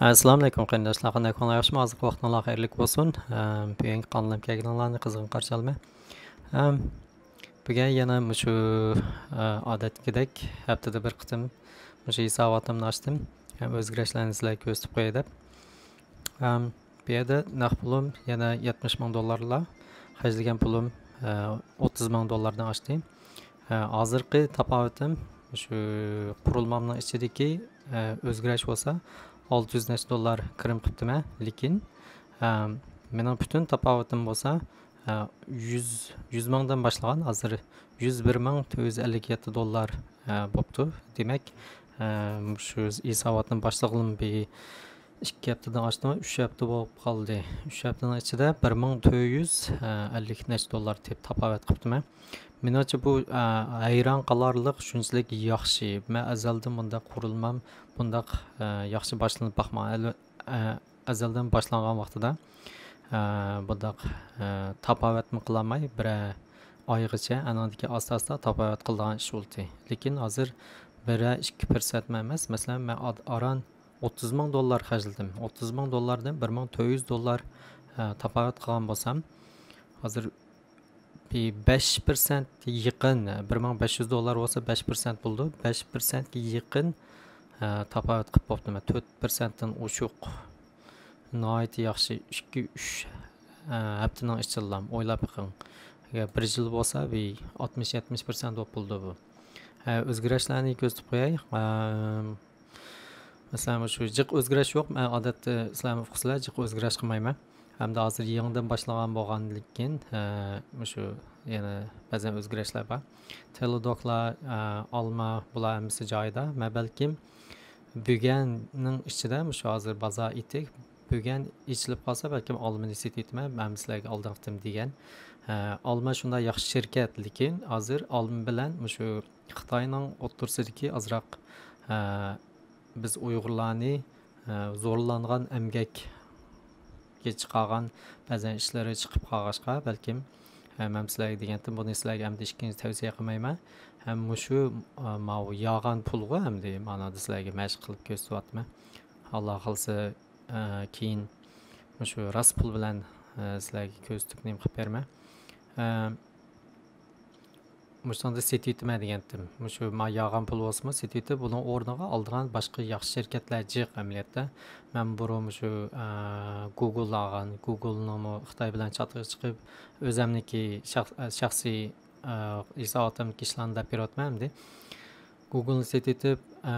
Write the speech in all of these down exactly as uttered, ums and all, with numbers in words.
ئەسسالامۇئەلەيكۇم قېرىنداشلار، قانداق ئەھۋالىڭلار، ياخشىمۇ؟ ھازىرقى ۋاقتىڭلار خەيرلىك بولسۇن. ئەم، بۈگۈنكى قانىلىمغا كەلگىنىڭلارنى قىزغىن قارشى ئالىمەن. ئەم، بۈگۈن يەنە مۇشۇ، ئە، ئادەتتىكىدەك ھەپتىدە بىر قېتىم مۇشۇ ھېساباتىمنى ئاچتىم. ھەم ئۆزگىرىشلەرنى سىلەرگە كۆرسىتىپ قوياي دەپ. ئەم، بۇ يەردە نەق پۇلۇم يەنە يەتمىش مىڭ دوللارلا، خەجلىگەن پۇلۇم، ئە، ئوتتۇز مىڭ دوللاردىن ئاشتى. ئە، ھازىرقى تاپاۋىتىم شۇ قۇرۇلمامنىڭ ئىچىدىكى، ئە، ئۆزگىرىش بولسا ئالتە يۈز نەچچە دوللار كىرىم قىپتىمەن. لېكىن، ئە، مېنىڭ پۈتۈن تاپاۋىتىم بولسا، ئە، يۈز، يۈز مىڭدىن باشلىغان، ھازىر يۈز بىر مىڭ تۆت يۈز ئەللىك يەتتە دوللار، ئە، بوپتۇ. دېمەك، ئە، شۇ ھېساباتنى باشلىغىلىمۇ بىر ئىككى ھەپتىدىن ئاشتىمۇ، ئۈچ ھەپتە بولۇپ قالدى. ئۈچ ھەپتىنىڭ ئىچىدە بىر مىڭ تۆت يۈز ئەللىك نەچچە دوللار تېپ-، تاپاۋەت قىپتىمەن. مېنىڭچە بۇ، ئە، ھەيران قالارلىق شۇنچىلىك ياخشى. مەن ئەزەلدىن بۇنداق قۇرۇلمام، بۇنداق، ئە، ياخشى باشلىنىپ باقمىغان. ئەل-، ئە، ئەزەلدىن باشلانغان ۋاقتىدا، ئە، بۇنداق، ئە، تاپاۋەتمۇ قىلالماي بىرەر ئايغىچە، ئانىڭدىن كېيىن ئاستا-ئاستا تاپاۋەت قىلىدىغان ئىش بولدى. لېكىن ھازىر بىرەر ئىككى پۇرسەتمۇ ئەمەس. مەسىلەن، مەن ئاد-، ئاران ئوتتۇز مىڭ دوللار خەجلىدىم. ئوتتۇز مىڭ دوللاردىن بىر مىڭ تۆت يۈز دوللار، ئە، تاپاۋەت قىلغان بولسام، ھازىر بىر بەش پىرسەنتكە يېقىن، بىر مىڭ بەش يۈز دوللار بولسا بەش پىرسەنت بولىدۇ. بەش پىرسەنتكە يېقىن، ئە، تاپاۋەت قىلىپ بوپتىمەن. تۆت پىرسەنتتىن ئوشۇق. ناھايىتى ياخشى. ئىككى، ئۈچ، ئە، ھەپتىنىڭ ئىچىدىلا ئويلاپ بېقىڭ. ئەگەر بىر يىل بولسا، بىر ئاتمىش، يەتمىش پىرسەنت بولۇپ بولىدۇ بۇ. ئە، ئۆزگىرىشلەرنى كۆرسىتىپ قوياي. ئە، مەسىلەن، مۇشۇ جىق ئۆزگىرىش يوق. مەن ئادەتتە، سىلەرمۇ ئۇقىسىلەر، جىق ئۆزگىرىش قىلمايمەن. ھەمدە ھازىر يېڭىدىن باشلىغان بولغاندىكىن، ئە، مۇشۇ يەنە بەزەن ئۆزگىرىشلەر بار. تېلېدوكلار، ئە، ئالما، بۇلار ھەممىسى جايىدا. مەن بەلكىم بۈگۈننىڭ ئىچىدە مۇشۇ ھازىر بازار ئېتىك، بۈگۈن ئېچىلىپ قالسا، بەلكىم ئالمىنى سېتىۋېتىمەن. مەن سىلەرگە ئالدىنقى قېتىم دېگەن. ئە، ئالما شۇنداق ياخشى شىركەت، لېكىن ھازىر ئالما بىلەن مۇشۇ خىتاينىڭ ئوتتۇرىسىدىكى ئازراق، ئە، بىز ئۇيغۇرلارنى، ئە، زورلانغان ئەمگەككە چىقارغان بەزەن ئىشلىرى چىقىپ قالغاچقا، بەلكىم، ئە، مەن سىلەرگە دېگەنتىم، بۇنى سىلەرگە ئەمدى ئىككىنچى تەۋسىيە قىلمايمەن. ھەم مۇشۇ، ئە، ماۋۇ ياغان پۇلغۇ ئەمدى مانادا سىلەرگە مەشىق قىلىپ كۆرسىتىۋاتىمەن. ئاللا خالىسا، ئە، كېيىن مۇشۇ راست پۇل بىلەن، ئە، سىلەرگە كۆرسىتىپ نېمە قىلىپ بېرىمەن. ئە، مۇشۇنىڭدا سېتىۋېتىمەن دېگەنتىم. مۇشۇ ما ياغان پۇل بولسىمۇ سېتىۋېتىپ، بۇنىڭ ئورنىغا ئالىدىغان باشقا ياخشى شىركەتلەر جىق ئەمەلىيەتتە. مەن بۇرۇن مۇشۇ، ئە، گوگولنى ئالغان. گوگولنىڭمۇ خىتاي بىلەن چاتىقى چىقىپ، ئۆزەمنىكى شەخ-، ئە، شەخسىي، ئە، ھېساباتىمدىكى ئىشلارنى دەپ بېرىۋاتىمەن ئەمدى. گوگولنى سېتىۋېتىپ، ئە،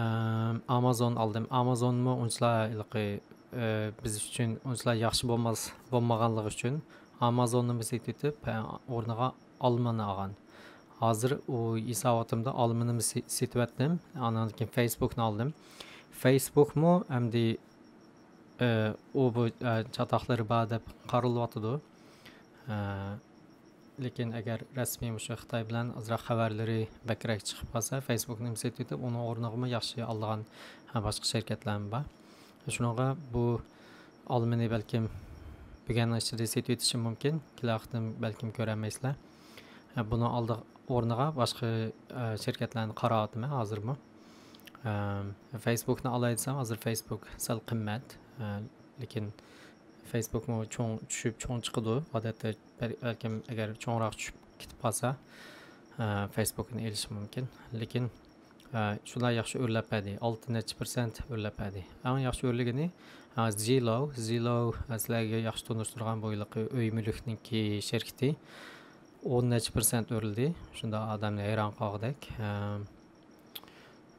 ئامازون ئالدىم. ئامازونمۇ ئۇنچىلا ھېلىقى، ئە، بىز ئۈچۈن ئۇنچىلا ياخشى بولماس-، بولمىغانلىقى ئۈچۈن ئامازوننىمۇ سېتىۋېتىپ، ئە، ئورنىغا ئالمىنى ئالغان. ھازىر ئۇ ھېساباتىمدا ئالمىنىمۇ سې-، سېتىۋەتتىم. ئاندىن كېيىن فېيسبۇكنى ئالدىم. فېيسبۇكمۇ ئەمدى، ئە، ئۇ بۇ، ئە، چاتاقلىرى بار دەپ قارىلىۋاتىدۇ. ئە، لېكىن ئەگەر رەسمىي مۇشۇ خىتاي بىلەن ئازراق خەۋەرلىرى بەكرەك چىقىپ قالسا، فېيسبۇكنى سېتىۋېتىپ، ئۇنىڭ ئورنىغىمۇ ياخشى ئالىدىغان، ھە، باشقا شىركەتلەرمۇ بار. شۇنىڭغا بۇ ئالمىنى بەلكىم بۈگۈننىڭ ئىچىدە سېتىۋېتىشىم مۇمكىن. كېلەر قېتىم بەلكىم كۆرەلمەيسىلەر. ھە، بۇنىڭ ئالدى، ئورنىغا باشقا، ئە، شىركەتلەرنى قاراۋاتىمەن ھازىرمۇ. ئە، فېيسبۇكنى ئالاي دېسەم، ھازىر فېيسبۇك سەل قىممەت. ئە، لېكىن فېيسبۇكمۇ چوڭ چۈشۈپ چوڭ چىقىدۇ. ئادەتتە بەل-، بەلكىم ئەگەر چوڭراق چۈشۈپ كېتىپ قالسا، ئە، فېيسبۇكنى ئېلىشى مۇمكىن. لېكىن، ئە، شۇنداق ياخشى ئۆرلەپ بەردى. ئالتە نەچچە پىرسەنت ئۆرلەپ بەردى. ئەڭ ياخشى ئۆرلىگىنى، ئە، زىلو. زىلو، ئە، سىلەرگە ياخشى تونۇشتۇرغان بۇ يىلقى ئۆي مۈلۈكنىڭكى شىركىتى. ئون نەچچە پىرسەنت ئۆرلىدى. شۇنداق ئادەمنى ھەيران قالغۇدەك. ئە،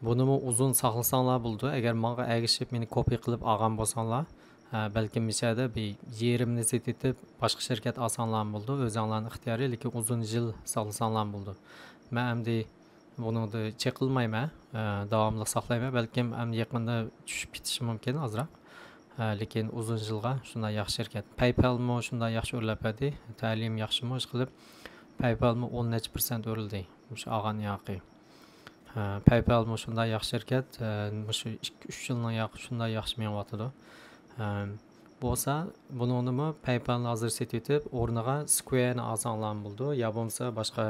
بۇنىمۇ ئۇزۇن ساقلىساڭلار بولىدۇ. ئەگەر ماڭا ئەگىشىپ مېنى كوپىي قىلىپ ئالغان بولساڭلار، ھە، بەلكىم مىشەدە بىر يېرىمنى سېتىۋېتىپ، باشقا شىركەت ئالساڭلارمۇ بولىدۇ. ئۆزۈڭلارنىڭ ئىختىيارى، لېكىن ئۇزۇن يىل ساقلىساڭلارمۇ بولىدۇ. مەن ئەمدى بۇنىڭدا چېقىلمايمەن، ھە، داۋاملىق ساقلايمەن. بەلكىم ئەمدى يېقىندا چۈشۈپ كېتىشى مۇمكىن ئازراق. ھە، لېكىن ئۇزۇن يىلغا شۇنداق ياخشى شىركەت. پەيپالمۇ شۇنداق ياخشى ئۆرلەپ بەردى. تەلىيىم ياخشىمۇ، ئىشقىلىپ، پەيپالمۇ ئون نەچچە پىرسەنت ئۆرلىدى مۇشۇ ئالغان ھېلىقى. ھە، پەيپالمۇ شۇنداق ياخشى شىركەت، ھە، مۇشۇ ئىككى، ئۈچ يىلنىڭ ياق-، شۇنداق ياخشى مېڭىۋاتىدۇ. ھە، بولسا بۇنىڭدىمۇ پەيپالنى ھازىر سېتىۋېتىپ، ئورنىغا سكۋېرنى ئالساڭلارمۇ بولىدۇ. يا بولمىسا باشقا،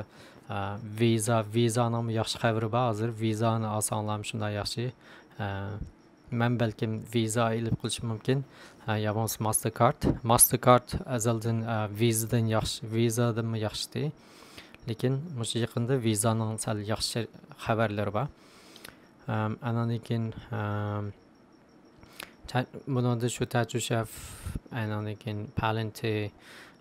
ھە، ۋىزا، ۋىزانىڭمۇ ياخشى خەۋىرى بار ھازىر. ۋىزانى ئالساڭلارمۇ شۇنداق ياخشى. ھە، مەن بەلكىم ۋىزا ئېلىپ قېلىشىم مۇمكىن. ھە، يا بولمىسا ماستېركارت. ماستېركارت ئەزەلدىن، ئە، ۋىزادىن ياخشى، ۋىزادىنمۇ ياخشىتى. لېكىن مۇشۇ يېقىندا ۋىزانىڭ سەل ياخشى خەۋەرلىرى بار. ئەم، ئانان كېيىن، ئەم، تە-، بۇنىڭدا شۇ تەچۈشەف، ئانان كېيىن پالېنتى،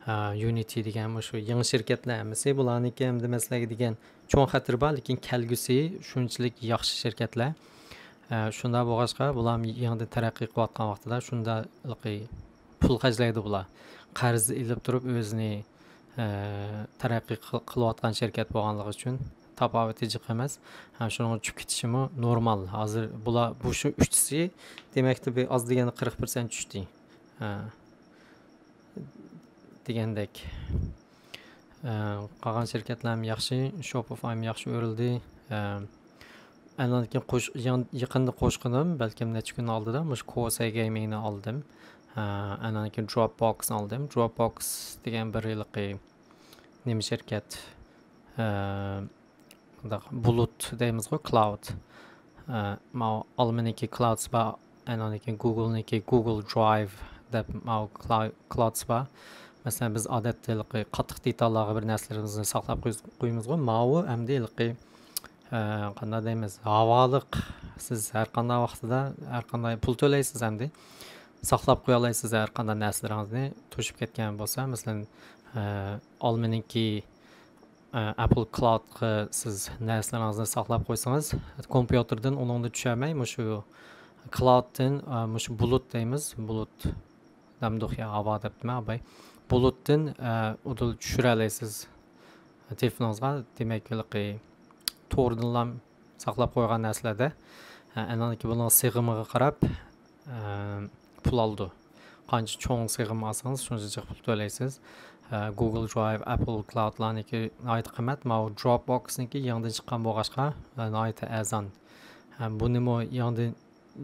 ئە، يۇنىتى دېگەن مۇشۇ يېڭى شىركەتلەر ھەممىسى. بۇلارنىڭكى ئەمدى مەسىلەرگە دېگەن چوڭ خەتىرى بار، لېكىن كەلگۈسى شۇنچىلىك ياخشى شىركەتلەر. ئە، شۇنداق بولغاچقا، بۇلار يېڭىدىن تەرەققىي قىلىۋاتقان ۋاقتىدا شۇنداق پۇل خەجلەيدۇ بۇلار. قەرز ئېلىپ تۇرۇپ ئۆزىنى، ئە، تەرەققىي قىل-، قىلىۋاتقان شىركەت بولغانلىقى ئۈچۈن تاپاۋىتى جىق ئەمەس. ھە، شۇنىڭغا چۈشۈپ كېتىشىمۇ نورمال. ھازىر بۇلار، بۇ شۇ ئۈچىسى، دېمەكتە، بىر ئاز دېگەندە قىرىق پىرسەنت چۈشتى. ھە. دېگەندەك. ئە، قالغان شىركەتلەرمۇ ياخشى، شوپىفايمۇ ياخشى ئۆرۈلدى. ئە، ئەنەندىن كېيىن قوش-، يېڭى-، يېقىندا قوشقىنىم، بەلكىم نەچچە كۈن ئالدىدا مۇشۇ كوسەي گېيمىڭنى ئالدىم. ئە، ئەنەندىن كېيىن دروپبوكسنى ئالدىم. دروپبوكس دېگەن بىر ھېلىقى نېمە شىركەت؟ ئە، مۇنداق بۇلۇت دەيمىزغۇ، كلاود. ئە، ماۋۇ ئالمىنىڭكى كلاودس بار، ئەنەندىن كېيىن گۇگلنىڭكى گۇگل درايۋ دەپ ماۋۇ كلا-، كلاودس بار. مەسىلەن، بىز ئادەتتە ھېلىقى قاتتىق دېتاللارغا بىر نەرسىلىرىمىزنى ساقلاپ قويز-، قويىمىزغۇ. ماۋۇ ئەمدى ھېلىقى، ئە، قانداق دەيمىز، ھاۋالىق. سىز ھەر قانداق ۋاقتىدا، ھەر قانداق پۇل تۆلەيسىز ئەمدى. ساقلاپ قويالايسىز ھەر قانداق نەرسىلىرىڭىزنى. توشۇپ كەتكەن بولسا، مەسىلەن، ئە، ئالمىنىڭكى ئە، ئەپل كلاودقا سىز نەرسىلىرىڭىزنى ساقلاپ قويسىڭىز، كومپيۇتېردىن ئۇنىڭدا چۈشەلمەي، مۇشۇ كلاودتىن، ئە، مۇشۇ بۇلۇت دەيمىز، بۇلۇت دەمدۇق يا، ھاۋا دەپتىمەن، ئاباي. بۇلۇتتىن، ئە، ئۇدۇل چۈشۈرەلەيسىز تېلېفونىڭىزغا. دېمەك، ھېلىقى توردىنلا ساقلاپ قويغان نەرسىلەردە، ئە، ئەنەندىن كېيىن بۇنىڭ سىغىمىغا قاراپ، ئە، پۇل ئالىدۇ. قانچە چوڭ سىغىم ئالسىڭىز، شۇنچە جىق پۇل تۆلەيسىز. ئە، گۇگل درايۋ، ئەپل كلاودلارنىڭكى ناھايىتى قىممەت. ماۋۇ دروپبوكسنىڭكى يېڭىدىن چىققان بولغاچقا، ئە، ناھايىتى ئەرزان. ئە، بۇنىمۇ يېڭىدىن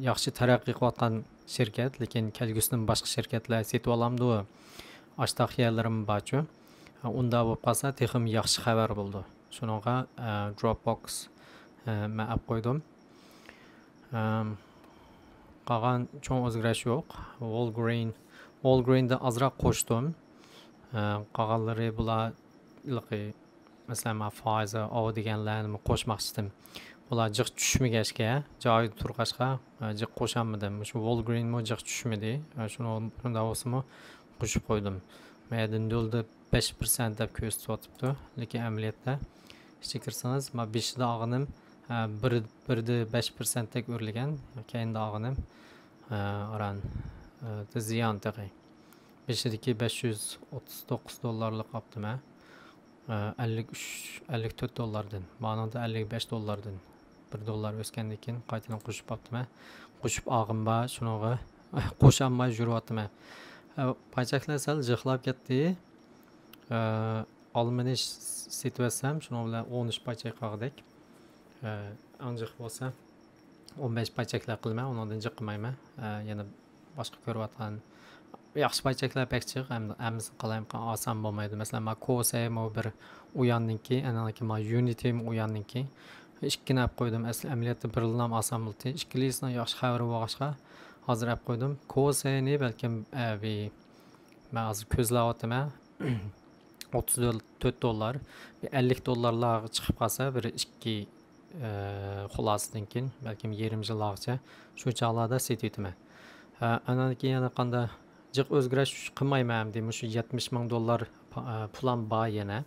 ياخشى تەرەققىي قىلىۋاتقان شىركەت، لېكىن كەلگۈسىدىمۇ باشقا شىركەتلەر سېتىۋالامدۇ؟ ئاشتاق يەرلىرىمۇ بارچۇ. ئە، ئۇنداق بولۇپ قالسا، تېخىمۇ ياخشى خەۋەر بولىدۇ. شۇنىڭغا، ئە، دروپبوكس، ئە، مەن ئەپ قويدۇم. ئەم، قالغان چوڭ ئۆزگىرىش يوق. ۋولگرىن، ۋولگرىندا ئازراق قوشتۇم. ئە، قالغانلىرى بۇلار ھېلىقى، مەسىلەن، مانا فايزېر، ئاۋۇ دېگەنلەرنىمۇ قوشماقچىدىم. بۇلار جىق چۈشمىگەچكە، جايىدا تۇرغاچقا، ئە، جىق قوشالمىدىم. مۇشۇ ۋولگرىنمۇ جىق چۈشمىدى. ئە، شۇنى، شۇنداق بولسىمۇ قوشۇپ قويدۇم. ما يەردە نۆل دە بەش پىرسەنت دەپ كۆرسىتىۋاتىپتۇ، لېكىن ئەمەلىيەتتە ئىچىگە كىرسىڭىز، ما بېشىدا ئالغىنىم، ئە، بىر، بىر دە بەش پىرسەنتتەك ئۆرلىگەن، كەينىدە ئالغىنىم، ئە، ئاران، ئە، زىيان تېخى. بېشىدىكى بەش يۈز ئوتتۇز توققۇز دوللارلىق ئاپتىمەن، ئە، ئەللىك ئۈچ، ئەللىك تۆت دوللاردىن، مانىڭدا ئەللىك بەش دوللاردىن. بىر دوللار ئۆسكەندىن كېيىن قايتىدىن قوشۇپ ئاپتىمەن. قوشۇپ ئالغىنىم بار، شۇنىڭغا قوشالماي يۈرۈۋاتىمەن. ئە، پاي چەكلەر سەل جىقلاپ كەتتى. ئە، ئالمىنى س-، سېتىۋەتسەم، شۇنىڭ بىلەن ئون ئۈچ پاي چەك قالغۇدەك. ئە، ئەڭ جىق بولسا ئون بەش پاي چەكلەر قىلىمەن، ئۇنىڭدىن جىق قىلمايمەن. ئە، يەنە باشقا كۆرۈۋاتقان ياخشى پاي چەكلەر بەك جىق، ھەم، ھەممىسىنى قىلايمىقان ئاسان بولمايدۇ. مەسىلەن، ما كوسەيمۇ بىر ئۇياننىڭكى، ئەنەنكى ما يۇنىتىمۇ ئۇياننىڭكى. ئىككىنى ئەپ قويدۇم. ئەسلى ئەمەلىيەتتە بىرلىنام ئاسان بولدى. ئىككىلىسىنىڭ ياخشى خەۋىرى بولغاچقا، ھازىر ئەپ قويدۇم. كوسەينى بەلكىم، ئە، بى-، مەن ھازىر كۆزلەۋاتىمەن. ئوتتۇز تۆت دوللار. بىر ئەللىك دوللارلارغا چىقىپ قالسا، بىر ئىككى، ئە، خۇلاسىدىن كېيىن، بەلكىم يېرىم يىللارغىچە شۇ چاغلاردا سېتىۋېتىمەن. ئە، ئانان كېيىن يەنە قانداق جىق ئۆزگىرىش قىلمايمەن ئەمدى. مۇشۇ يەتمىش مىڭ دوللار پا-، ئە، پۇلام بار يەنە.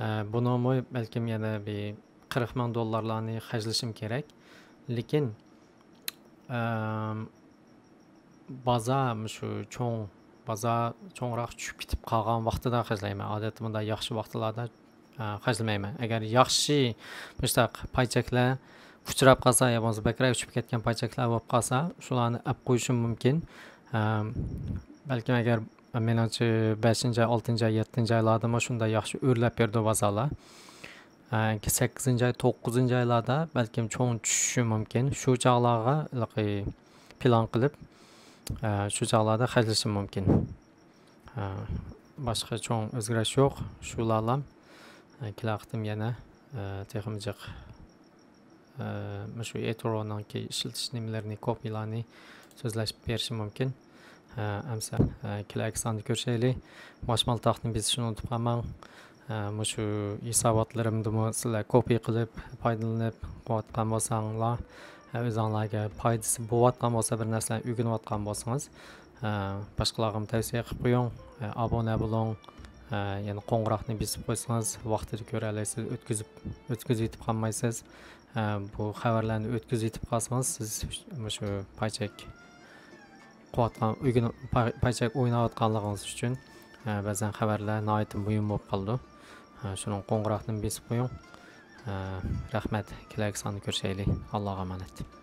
ئە، بۇنىڭمۇ بەلكىم يەنە بىر قىرىق مىڭ دوللارلارنى خەجلىشىم كېرەك. لېكىن، ئەم، بازار، مۇشۇ چوڭ بازار چوڭراق چۈشۈپ كېتىپ قالغان ۋاقتىدا خەجلەيمەن. ئادەتتە بۇنداق ياخشى ۋاقىتلاردا، ئە، خەجلىمەيمەن. ئەگەر ياخشى مۇشۇنداق پاي چەكلەر ئۇچراپ قالسا، يا بولمىسا بەكرەك چۈشۈپ كەتكەن پاي چەكلەر بولۇپ قالسا، شۇلارنى ئەپ قويۇشۇم مۇمكىن. ئەم، بەلكىم ئەگەر مېنىڭچە، بەشىنچى ئاي، ئالتىنچى ئاي، يەتتىنچى ئايلاردىمۇ شۇنداق ياخشى ئۆرلەپ بېرىدۇ بازارلار. ئە، سەككىزىنچى ئاي، توققۇزىنچى ئايلاردا بەلكىم چوڭ چۈشۈشى مۇمكىن. شۇ چاغلارغا ھېلىقى پىلان قىلىپ، ئە، شۇ چاغلاردا خەجلىشىم مۇمكىن. ئە، باشقا چوڭ ئۆزگىرىش يوق. شۇلارلام، ئە، كېلەر قېتىم يەنە، ئە، تېخىمۇ جىق، مۇشۇ ئېترونىڭكى ئىشلىتىش نېمىلىرىنى، كوپىلارنى سۆزلەشىپ بېرىشى مۇمكىن. ئەمسە كېلەركى ساندا كۆرۈشەيلى. باشمالتاقنى بېسىشنى ئۇنتۇپ قالماڭ. مۇشۇ ھېساباتلىرىمدىمۇ سىلەر كوپىي قىلىپ پايدىلىنىپ قىلىۋاتقان بولساڭلار، ئۆزۈڭلارغا پايدىسى بولۇۋاتقان بولسا، بىر نەرسىلەرنى ئۆگىنىۋاتقان بولسىڭىز، باشقىلارغىمۇ تەۋسىيە قىلىپ قويۇڭ. ئابۇنە بولۇڭ. يەنە قوڭغۇراقنى بېسىپ قويسىڭىز، ۋاقتىدا كۆرەلەيسىز، ئۆتكۈزۈپ ئۆتكۈزۈۋېتىپ قالمايسىز. بۇ خەۋەرلەرنى ئۆتكۈزۈۋېتىپ قالسىڭىز، سىز مۇشۇ پايچەك قىلىۋاتقان، ئۆگىنىپ پاي- پايچەك ئويناۋاتقانلىقىڭىز ئۈچۈن، بەزەن خەۋەرلەر ناھايىتى مۇھىم بولۇپ قالىدۇ. شۇنىڭ قوڭغۇراقنى بېسىپ قويۇڭ. رەھمەت، كېلەركى ساندا كۆرۈشەيلى. ئاللاغا ئامانەت.